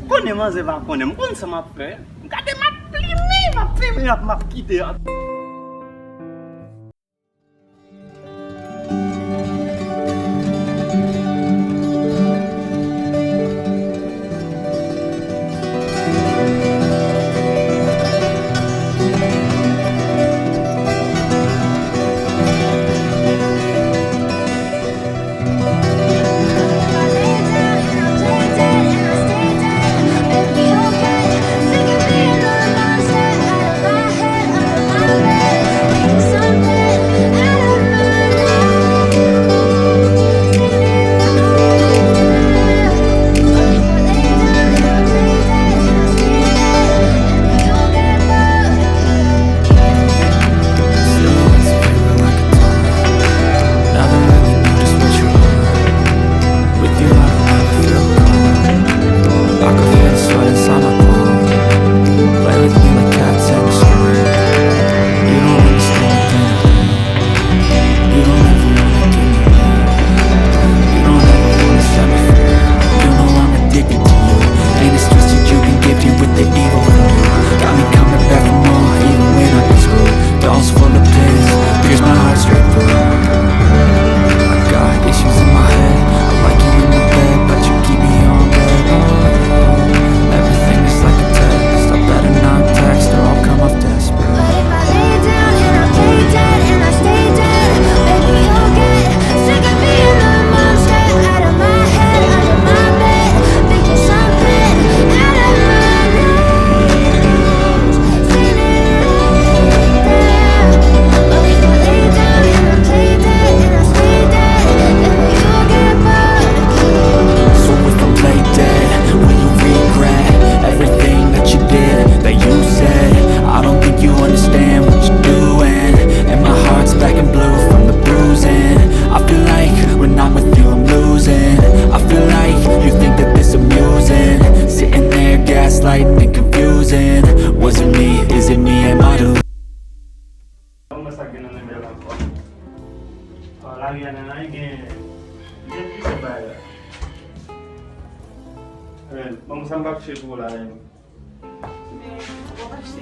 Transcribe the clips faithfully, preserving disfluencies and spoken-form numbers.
Konnen manzè pa konnen, m konn sa m ap fè. Gade, m ap plimen, m ap fèmen, m ap, m ap kite. With you, I don't ever feel calm. I can feel the sweat inside my palm. Play with me like cats in the street. You don't understand a damn thing. You don't ever wanna give me love. You don't ever wanna set me free. You know I'm addicted to you. And it's twisted, you've been gifted with the evil voodoo. Got me coming back for more, even when I've been screwed. Dolls full of pins, pierce my heart straight through. I got issues in my head. I like you in the bed, but you keep me on red. Everything is like a test. I better not text or I'll come off desperate. But if I lay down and I play dead and I stay dead, baby, you'll get sick of being the monster out of my head, under my bed, thinking something out of my nose. So if I play dead, will you regret everything that you did, that you said? I don't think you understand what you're doing. And my heart's black and blue from the bruising. I feel like when I'm with you, I'm losing. I feel like you think that this amusing. Sitting there gaslighting and confusing. Was it me? Is it me? Am I delusional? Ban mwen sa k gen nan men bèl ankò. Ah, lari a nan lari gen, gen plizyè bagay la. Eh, ban mwen sa m p ap chire pou ou la, eh.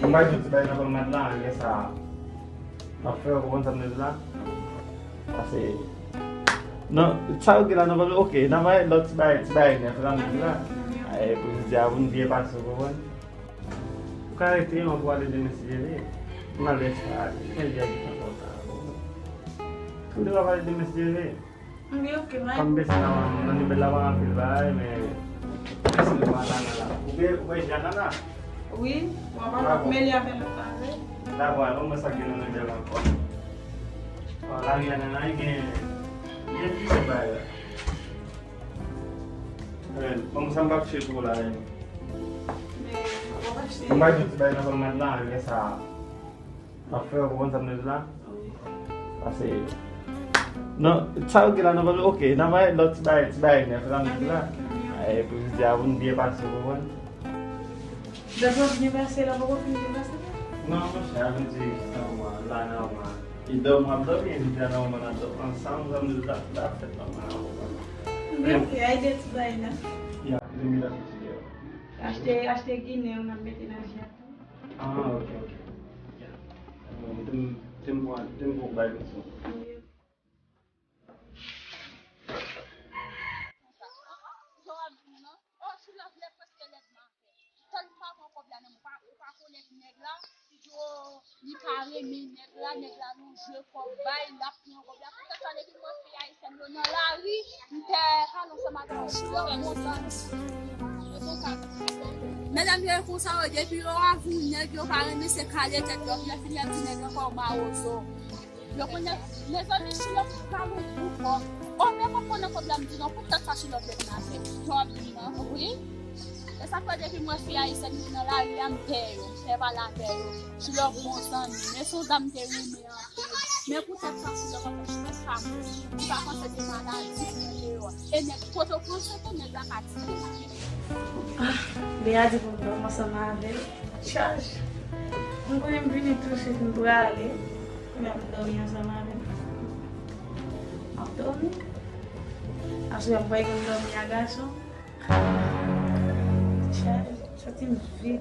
Ban m bay tout ti bagay nan kòm madanm la, lè sa. M ap fè, ou konprann sa m vle di la? Pase, non, sa yo gen la, nan vòlè, ok, nan vòlè lòt ti bagay, ti bagay nèf la, m di la. Eh, pou jodi a, pou n byen pase, ou konprann? Ou ka rete, mwen pou ale demen si Dye vle. M al lè sa, men jè di tan konsa. Tou de w ap ale demen si Dye vle. Wi, ok, mwen. Kòm bese nan, nan nouvèl la, pa anpil bagay, men bese nou pa nan la. Ou wè, ou wè Jana la? Wi, mwen pa mele avè lòt la vre. Dakò, alò, mwen sa gen nan nouvèl ankò. Bon, lari a nan la, gen, gen plizyè bagay la. Bon, sa m p ap chire pou ou la, men. Men, w ap achte. M bay tout ti bagay nan kòm madanm la, lè sa. M ap fè, ou konprann sa m vle di la? Wi. Pase, non, sa yo gen la, nan vòlè, ok, nan vòlè lòt ti bagay, ti bagay nèf la, m di la. Eh, pou jodi a, pou n byen pase, ou konprann? Dòmi w ap byen pase la, poko fin byen pase la? Non, monchè, a vle di, sa w la nan w an. E dòmi w ap dòmi, e vin nan w an, nan dòmi ansanm, sa m di la, la fèt la, w konprann. Mwen fè ay de ti bagay la. Ya, de mi la fè ti bagay. Achte, achte ginen, w nan mete nan ji a tou. Ah, ok, ok. Ya. Bon, te m, te m pran, te m pran bay konsa. Jan w ap di m nan, oh, Chilòv lè prèske lè di m afè. Tèlman m pa pran kòb la nan men w, ou pa, ou pa konnen nèg la, li di w li pa renmen nèg la, nèg la lonje kòb bay, l ap pran kòb la. Poutèt sa depi m wè fi ayisyèn yo nan lari, m pè pale ansanm avè yo. Chilòv bon zanmi. Medam yo e konsa yo, depi yo avè yon nèg, yo pa renmen se kale tèt yo, lè fini y ap di nèg la fè w mawozo. Yo konnen, mezanmi, Chilòv pa bon pou kò. O, men mwen konnen kòb la, m di non, poutèt sa Chilòv vle vin afè. Jan w ap di m nan, wi. E sa k fè depi m wè fi ayisyèn yo nan lari a, m pè yo, m pè pale avè yo. Chilòv bon zanmi, men se yon dam m te renmen anpil. Men poutèt sa Chilòv ap fè tout sa moun. Li pa panse se maladi pou mete yo. E nèg, kote w panse ke nèg la ka tire la. Ah, Bea di pou m dòmi ansanm avè l. Chaj. M konnen m vini tousuit, m prale. Kounye a m dòmi ansanm avè l. M ap dòmi. Aswè m kwè ke m dòmi a gason. Chaj. Santi m vid.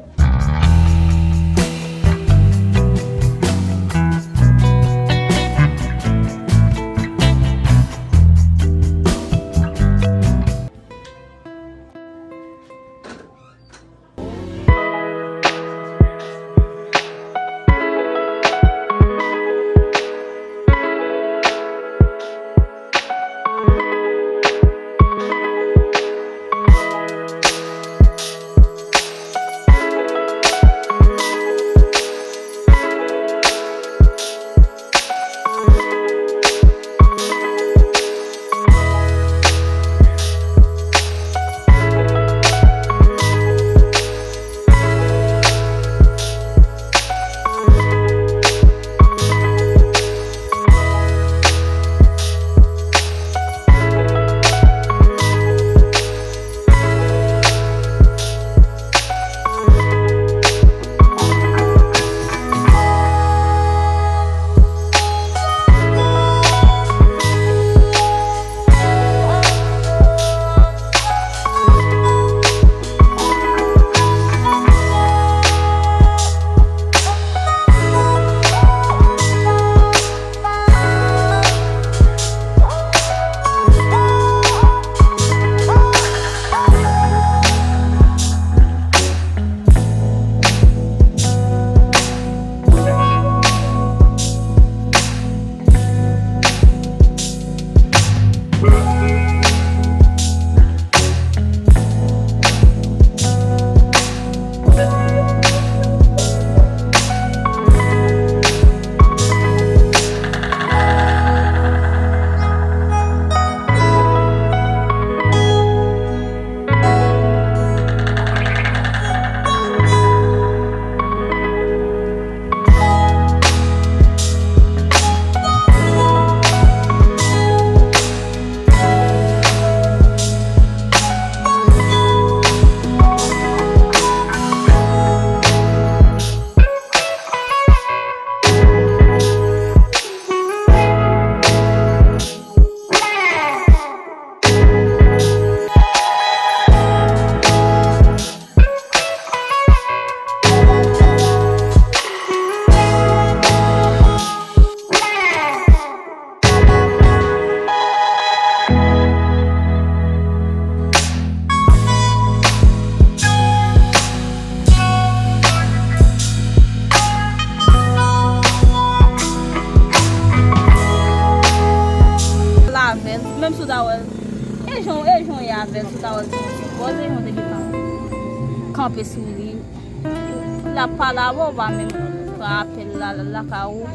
Lavel, menm si w ta wè l, e jan, e jan w ye avè l, si w ta wè l, se yon ti pòz, e jan w te gentan kanpe sou li. L ap pale avè w, ou pa menm pran apèl la, l lakay ou,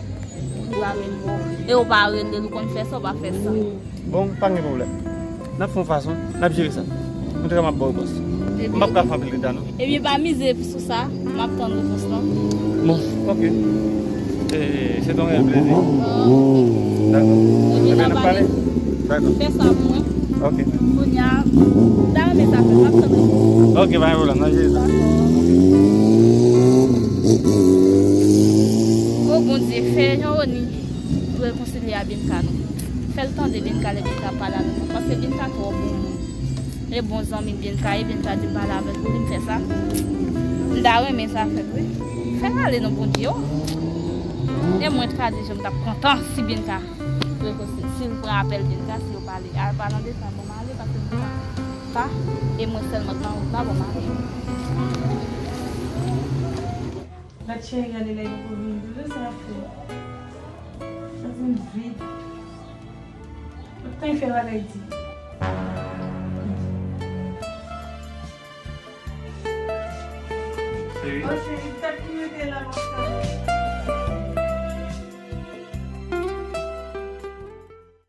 li pa menm bo. E ou pa rele l, ou konn fè sa, ou pa fè sa. Bon, pa gen pwoblèm. N ap fè yon fason, n ap jere sa. Antouka, m ap ba w repons. M p ap ka fè anpil reta, non. Ebyen, pa mize sou sa, m ap tann repons lan. Bon, ok. E, se te yon reyèl plezi. Dakò. Ebyen, n ap pale. Dakò. Fè sa pou mwen. Ok. Kounye a, m ta renmen sa fèt, m ap tann repons. Ok, pa gen pwoblèm, n ap jere sa. Dakò. O Bondye, fè Jean Rony rekonsilye a Binka, non. Fè l tande Binka lè Binka pale avèk mwen, paske Binka twò bon moun. E bon zanmi Binka ye, Binka di m pale avèk ou, li m fè sa. M ta renmen sa fèt, wi. Fè l ale non, Bondye, o. E mwen t ka di jan m t ap kontan si Binka rekonsi-, si l pran apèl Binka, si yo pale. Al pa nan detay, bon, m ale, paske m pa, pa, e mwen sèlman k nan wout la, bon, m ale. Gad cheri, gade lè yo pou vin, gade sa fè. Sa vin vid. Tout tan y fè bagay di. Cheri. O cheri, tèt pou mete la konsa.